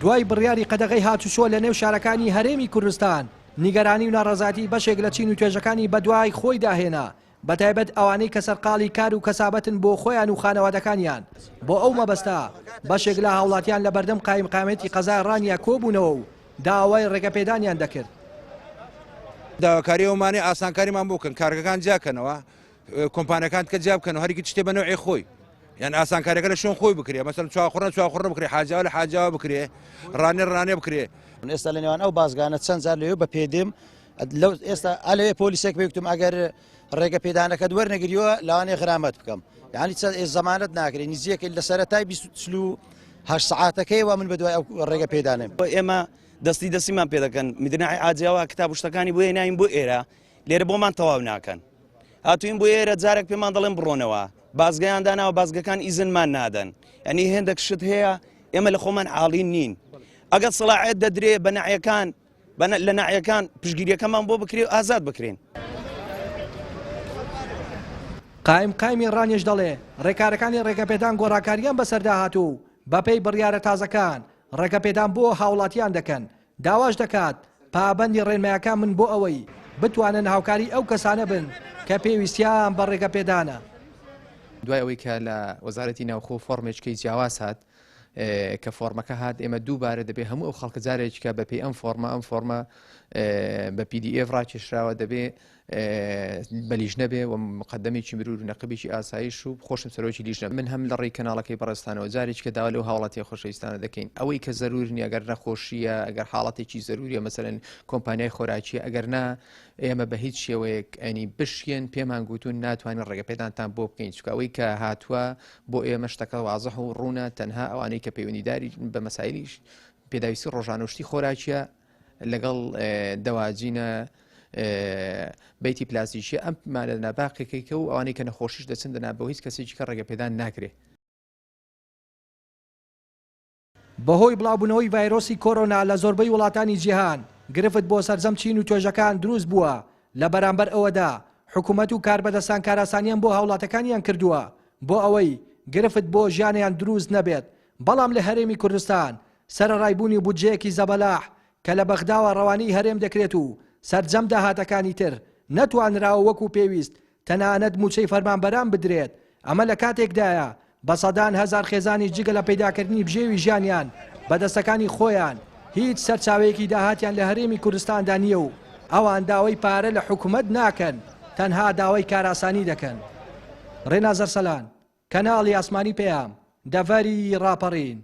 دوای بڕیاری قەدەغەی هاتوچۆ لە نێو شارەکانی هەرێمی کوردستان، نیگەرانی و ناڕەزایەتی بەشێک لە چین و توێژەکانی بەدوای خۆیدا هێنا، بەتایبەت ئەوانەی کە سەرقاڵی کار و کەسابەتن بۆ خۆیان و خانەوادەکانیان، بۆ ئەو مەبەستە بەشێک لە هاوڵاتیان لە بەردەم قایمقامیەتی قەزای ڕانیە کۆبوونەوە و داوای ڕێگەپێدانیان دەکرد. داواکاری ئەومانەی ئاسانکاریمان بۆ بکەن، کارگەکان جیاکەنەوە، کۆمپانیەکان تکە جیا بکەنەوە، هەرێکی شتێ بە نەوعی خۆی، یان ئاسانکاریەکە لە شوێن خۆی بکرێ، مەسەلەن چواخوڕە چواخوڕە بکرێ، حاجیاوە لە حاجیاوە بکرێ، ڕانێ ڕانێ بکرێ. ئێستا لە نێوان ئەو بازگانە چەند جار لەوێ بە پێ دێم، لەو ئێستا ئەلەوێ پۆلیسێک پێ گوتم ئەگەر ڕێگە پێدانەکەت وەرنەگریوە لەوانەیە غرامەت بکەم، یعنی چەند ئێ زەمانەت ناکرێ، نزیکە لە سەرەتای 48 سەعاتەکەیەوە من بەدوای ئەو ڕێگە پێدانێم. ئێمە دەستی دەستیمان پێ دەکەن، میدناعی عاجیاوە کتاب و شتەکانی بۆ هێناین بۆ ئێرە، لێرە بۆمان تەواو ناکەن. هاتوین بۆ ئێرە جارێک پێمان دەڵێن بڕۆنەوە، بازگەیان داناوە بازگەکان ئیزنمان نادەن. یعنی هێندێک شت هەیە ئێمە لە خۆمان عاڵین نین. ئەگەر سەڵاحیەت دەدرێ بە نەعیەکان، لە نەعیەکان پشتگیریەکەمان بۆ بکرێ و ئازاد بکرێن. قایمقامی ڕانیەش دەڵێ، ڕێکارەکانی ڕێگەپێدان گۆڕانکارییان بەسەردا هاتووە و بەپێی بڕیارە تازەکان ڕێگەپێدان بۆ هاوڵاتیان دەکەن، داواش دەکات پابەندی ڕێنمایەکان بن بۆ ئەوەی بتوانن هاوکاری ئەو کەسانە بن کە پێویستیان بە ڕێگەپێدانە. دوای ئەوەی کە لە وەزارەتی ناوخۆ فۆرمێچکەی جیاواز هات، کە فۆرمەکە هات ئێمە دووبارە دەبێ هەموو ئەو خەڵکە جارێکیکە بەپێی ئەم فۆرمە ئەم فۆرمە بە PDF ڕاکێشراوە دەبێ بە لیژنە بێ و مقدمێکی مرور و نەقبێکی ئاسایش و خۆشم سەرۆکی لیژنە من هەم لە ڕێی کەناڵەکەی بەڕێزتانەوە جارێکیکە داوا لەو هاوڵاتیە خۆشەویستانە دەکەین ئەوەی کە زەرور نییە گەر نەخۆشیە ئەگەر حاڵەتێکی زەروریە مەسەلەن کۆمپانیای خۆراکیە ئەگەر نا ئێمە بە هیچ شێوەیەک ئەنی بشیێن پێمان گوتون ناتوانین ڕێگەپێدانتان بۆ بکەین چونکە ئەوەی کە هاتووە بۆ ئێمە شتەکە وازح و ڕوونە تەنها ئەوانەی کە پەیوەندیداری بە مەسایلیش پێداویستی ڕۆژانە و شتی خۆراکیە لەگەڵ دەواجینە بیتی پلاستیکیە ئەم مالە ناباقێکێکە و ئەوانەی کە نەخۆشیش دەچن دەنا بۆ هیچ کەسێکی کە ڕێگەپێدان ناکرێ. بەهۆی بڵاوبوونەوەی ڤایرۆسی کۆرۆنا لە زۆربەی وڵاتانی جیهان گرفت بۆ سەرجەم چین و توێژەکان دروست بووە، لە بەرامبەر ئەوەدا حکومەت و کاربەدەستان کارئاسانیان بۆ هاوڵاتەکانیان کردووە بۆ ئەوەی گرفت بۆ ژیانیان دروست نەبێت، بەڵام لە هەرێمی کوردستان سەرەڕای بوونی بودجەیەکی زەبەلاح کە لە بەغداوە ڕەوانەی هەرێم دەکرێت و سەرجەم داهاتەکانی تر نەتوانراوە وەکو پێویست تەنانەت مووچەی فەرمانبەران بدرێت، ئەمە لە کاتێکدایە بە سەدان هەزار خێزانیش جگە لە پەیداکردنی بژێوی ژیانیان بە دەستەکانی خۆیان هیچ سەرچاوەیەکی داهاتیان لە هەرێمی کوردستاندا نییە و ئەوان داوای پارە لە حکومەت ناکەن تەنها داوای کارئاسانی دەکەن. ڕێناز ئەرسەلان، کەناڵی ئاسمانی پەیام، دەڤەری ڕاپەڕین.